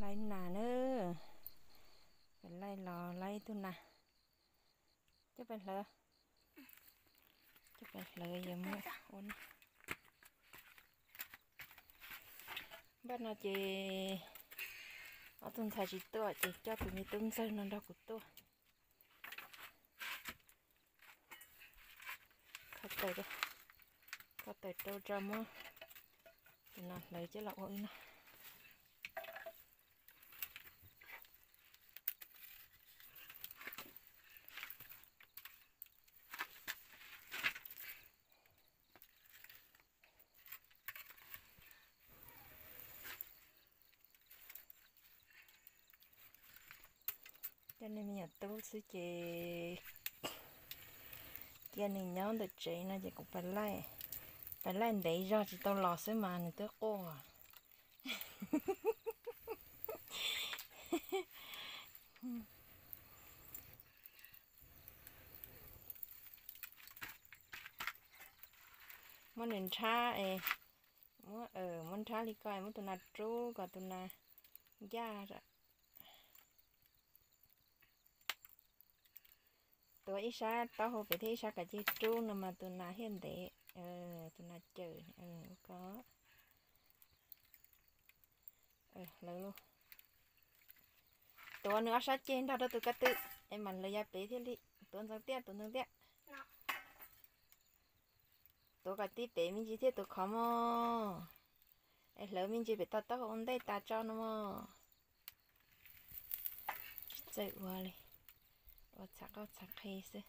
Laij nas na, peb laij los laij ib tug nas. Coj peb hlawv, coj peb hlawv yuav muab ua no. Npaj no ces ob tug ntxhais tsis tuaj ces coj tus me tub ntxawg no nrog kuv tuaj. Kho taws, kho taws rau tso muab tus no hlawv coj los ua wb no. Coj nej me nyuam tub xwb ces cia nws nyob ntawm tsev no ces kuv pais laij, pais laij ntev zog tsis tau los xwb mas nws twb quaj. Muab nws nrhab es, muab, muab nrhab li ko es muab tus nas rub kom tus nas ncaj. Tuav ib sab taub hau pem thiab ib sab kav ceg rub no mas tus nas thiaj ntev, tus nas cawm ko. Hlawv lauj. Tuav nws ob sab ceg nrog rau tus ko tw es mam hlawv yav pem thiaj li. Tuav ntxeev tiaj, tuav ntxeev tiaj. Tuav kom tib pem me ntsis thiaj tuav khov mog. Es hlawv me ntsis pem tau taub hau ua ntej tas tso no mog. Tsis txawj ua li, ua txhav qoj txhav qhe xwb.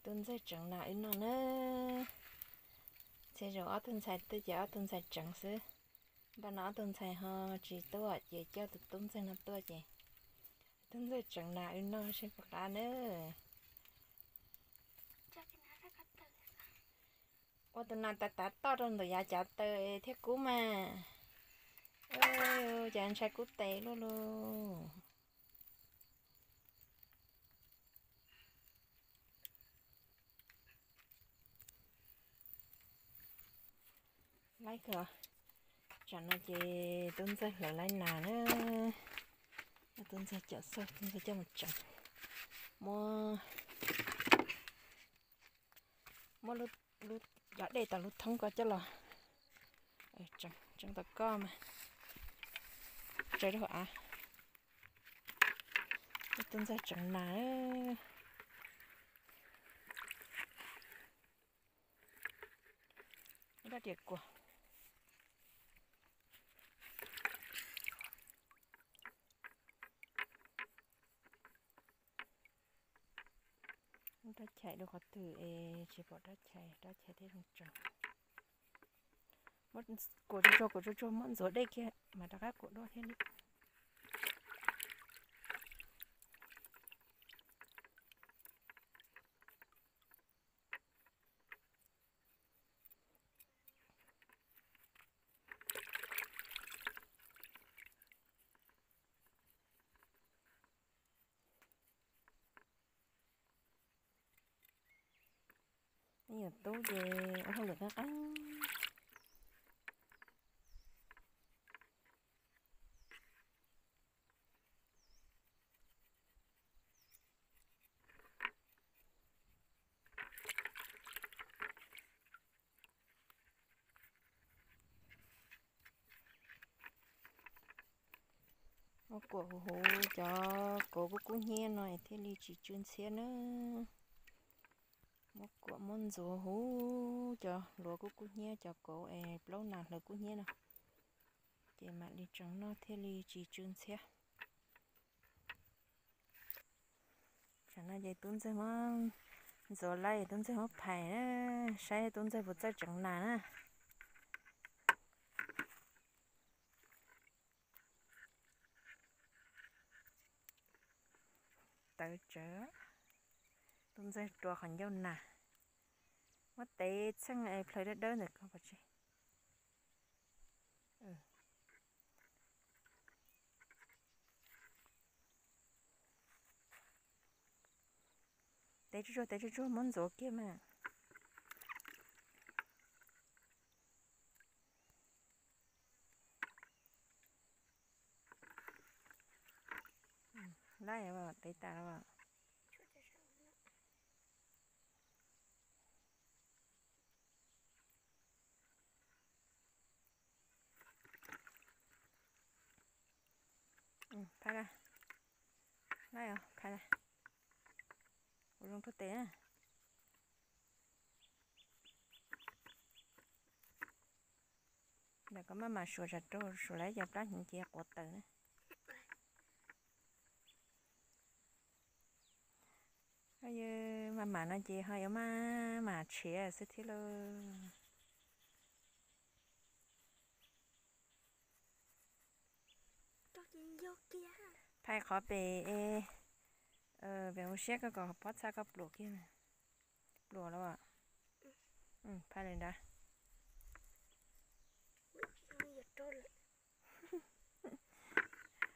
Tub ntxawg tseev nas wb noj na. Txhia zaum ob tug ntxhais tuaj ces ob tug ntxhais tseev xwb. Npaj no ob tug ntxhais ho tsis tuaj ces coj tus tub ntxawg no tuaj ces tub ntxawg tseev nas wb noj seb puas qab na. Ua tus nas tav tav toj rau ntawm yav cav taws thiaj kub mas. Cas ntshai kub tes luaj lauj. Laib kawg. Tsam no ces tub ntxawg hlawv laib nas na. Tub ntxawg coj xauj, tub ntxawg coj mus tseev. Muab, muab lub, cov dej tom lub thoob ko coj los tseev tom koj mas. Tso rau hauv av. Tub ntxawg tseev nas. Ib rab riam kuas. Muab rab chais dua qhov twg es tsis pom rab chais, rab chais thiaj zoo tseev. Muab kuam tsuag tsuag, kuam tsuag tsuag, muab ntxuav dej kiag mas rov qab kuam dua thiaj li. Me nyuam tub ces ua hauj lwm qeeb qeeb. Muab kuam huv huv cov kauv kub kub hnyiab no es thiaj li tsis tsw ntxhiab na. Muab kuam muab ntxuav huv cov hluav kub kub hnyiab, cov kauv es plaub nas hlawv kub hnyiab no, ces mam li tseev noj thiaj li tsis tsw ntxhiab. Tsam no ces tub ntxawg muab ntxuav laib, tub ntxawg muab phais na, saib tub ntxawg puas txawj tseev nas na. Tawv tsawv, tub ntxawg rua qhov ncauj nas. Muab tev txheej es plhaws dawb dawb ntawm ko pov tseg. Tev tsuag tsuag, tev tsuag tsuag muab ntxuav kiag mas. Laij, tev tas los. Phai la, laij os, phai la. Ua zoo rau tes na. Ntawm koj maj mam suav tsam rau suav lawm cov plab hnyuv ces quav tawm na. Yog maj mam no ces ho yuav maj mam tshiav xwb thiab lauj. Phai qhov pem, pem hauv siab koj kom pob txha koj pluam kiag. Pluam los. Phai li ntawd.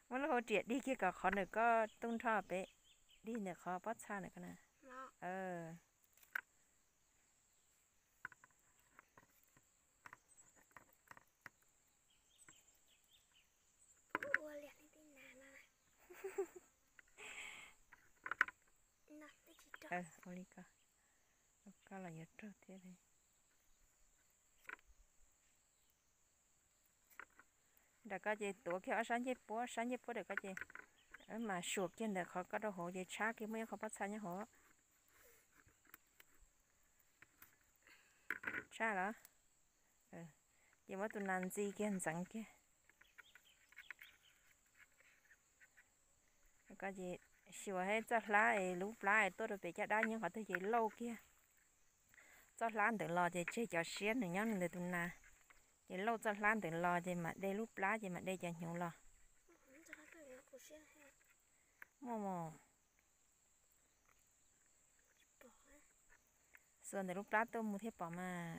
Muab lub hauv riam dig kiag kom qhov ntawm koj tub nrho pem, dig ntawm qhov pob txha ntawm koj na. Ua li ko, koj los yuav raug thiab li. Nram koj ces tuav kiag ob sab ncej puab, sab ncej puab ntawm koj ces mas suam kiag ntawm qhov koj rau hauv ces tshab kiag muaj ib qho pob txha nyob hauv. Tshab los? Ces muab tus nas ntxi kiag ntxeev kiag. Koj ces xyuas hab txoj hlab es lub plab es tuaj rau pem caj dab nyob qhov twg ces lauj kiag txoj hlab ntawd los ces tseg cov siab nws nyob ntawm tus nas. Ces lauj txoj hlab ntawd los ces mam de lub plab ces mam de cov hnyuv los. Muaj mos. Xuas ntawm lub plab tuaj mus thiaj pom mas.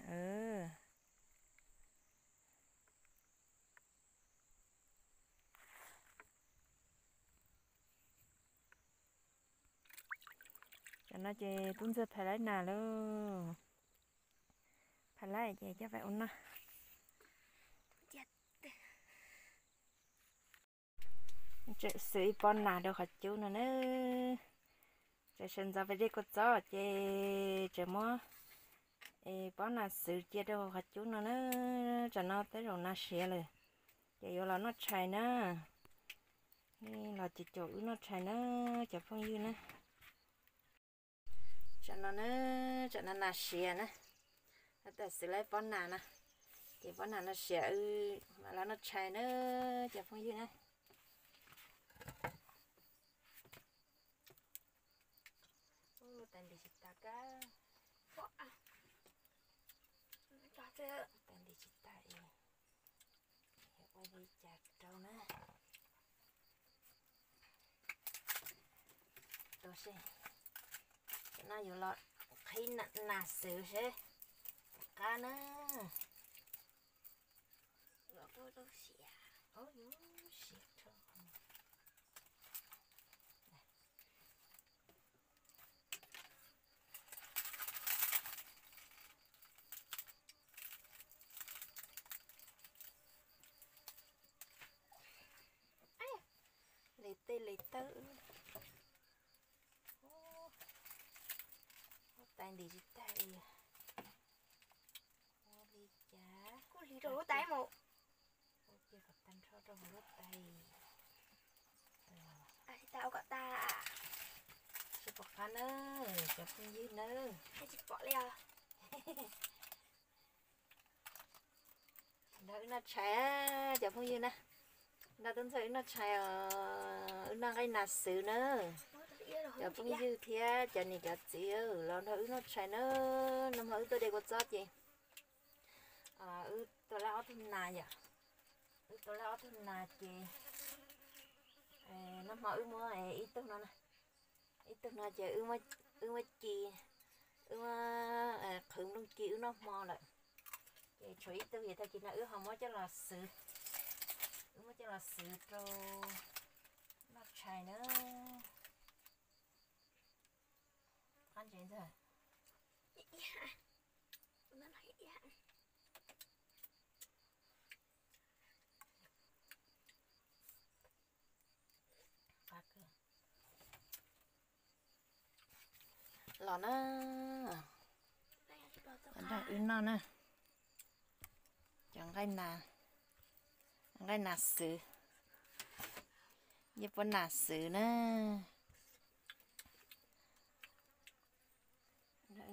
Tam no ces tub ntxawg phais laib nas lauj. Phais laib ces coj peb ua noj. Tseem xwm ib pob nas rau qhov cub no na. Tseem sawv ntxov pem dej kua txob ces tseem muab pob nas xwm cia rau qhov cub no na. Tsam no tej zaum nas siav lawm ces yuav los noj tshais na. Los ces caum wb noj tshais na cov phooj ywg na. Tsam no na, tsam no nas siav na. Tam xwm laib pob nas no, ces pob nas no siav wb mam los noj tshais na cov phooj ywg na. Tais ntim tsis tas kab. Tais ntim tsis tas es ua li cas rau na. Tus si, no yuav los qhib nas xwm seb qab na. Li tej li tawb. Tais ntim tsis tag li. Ua li cas kuj hliv rau lub tais mus. Ua cia kom tag nrho rau hauv lub tais. Tsis pom qab na, cov phooj ywg na. Tsis pom li os. Nrog wb noj tshais cov phooj ywg na. Nrog tub ntxawg wb noj tshais os, wb noj nqaij nas xwb na. Cov phooj ywg thiab cov niam cov txiv los nrog wb noj tshais na. Nag hmo wb tuaj de kua txob ces wb tua laj ob tug nas yom. Wb tua laj ob tug nas ces nag hmo wb muab ib tug no, ib tug no ces wb muab ci, wb muab qhwv nplooj ci wb noj hmo lawm. Ces tshuav ib tug es tag kis no wb ho muab coj los xwv, wb muab coj los xwv rau noj tshais na. Qab ntsev ntag. Qab kawg. Los na, nrog wb noj na. Cov nqaij nas, nqaij nas xwb, ncej puab nas xwb na.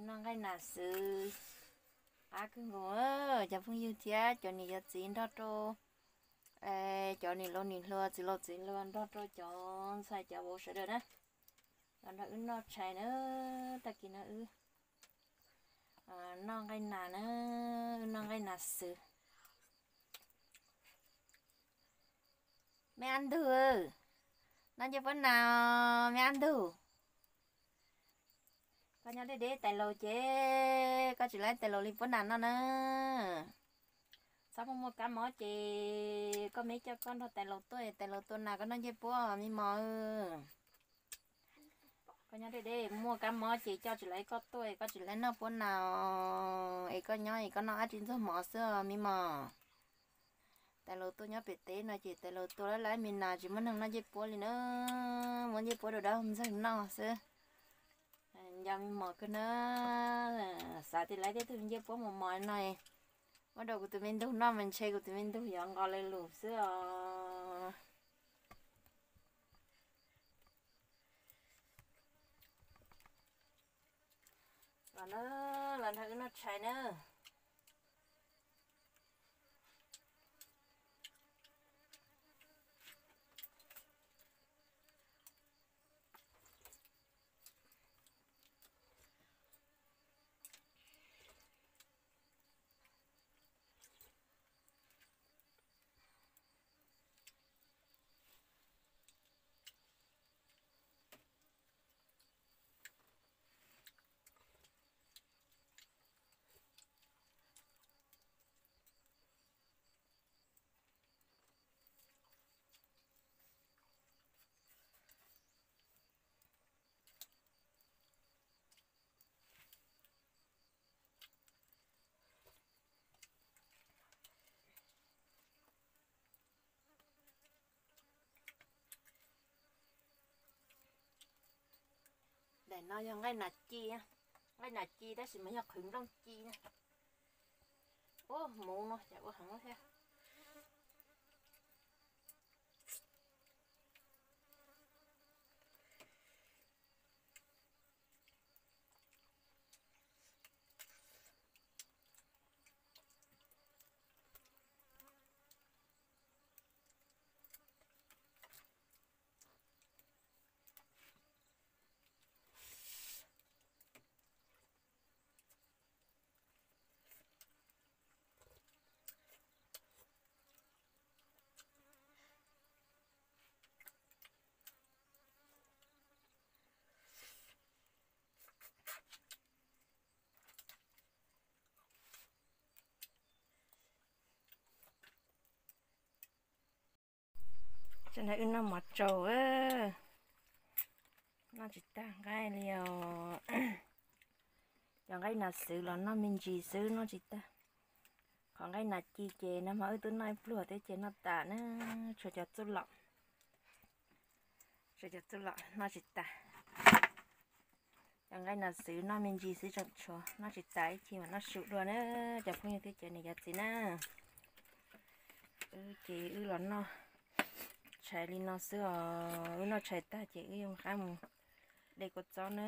Noj nqaij nas xwb, qab kawg nkaus cov phooj ywg thiab cov niam cov txiv nrog rau cov niam laus niam hluas txiv laus txiv hluas nrog rau cov ntxhais cov vauv sawv daws na. Los nrog wb noj tshais na, tag kis no wb noj nqaij nas na, wb noj nqaij nas xwb. Me ab ntug, noj ncej puab nas, me ab ntug. Koj nyob deb deb tais laus ces koj tsis laib tais laus li puab nas noj na. Txhob muaj muaj kab mob ces koj me coj koj nrog tais laus tuaj, tais laus tua nas koj noj ncej puab me mos. Koj nyob deb deb muaj kab mob ces coj tsis laib koj tuaj, koj tsis laib noj puab nas, es koj nyob es koj noj dab tsi ntxuag mov xwb me mos. Tais laus tuaj nyob pem teb no ces tais laus tua lawm lawm me nas tsis muaj neeg noj ncej puab li na, muab ncej puab rau dab ntxawg noj xwb. Nco me mos kawg na, xav tias laib tej tug ncej puab mos mos no, muab rau kuv tus me ntug noj mas ntshe kuv tus me ntug yuav nqos lawv lus xwb os. Los na, los nrog wb noj tshais na. Daim no yog nqaij nas ci, nqaij nas ci tab sis mas yog qhwv nplooj ci na. Ua hmuv no cas ua heev thiab. Tam no wb noj mov tsaus, noj tsis tag nqaij li os. Cov nqaij nas xwb los noj me ntsis xwb noj tsis tag. Qhov nqaij nas ci ces nag hmo wb twb noj ib pluag thiab ces noj tas na, tshuav cov txuj lom, tshuav cov txuj lom noj tsis tas. Cov nqaij nas xwb noj me ntsis xwb tseem tshuav, noj tsis tas ib chim mam noj su dua na. Cov phooj ywg thiab cov niam cov txiv na, wb ces wb los noj tshais li no xwb os. Wb noj tshais tag ces wb yuav qab mus de kua txob na.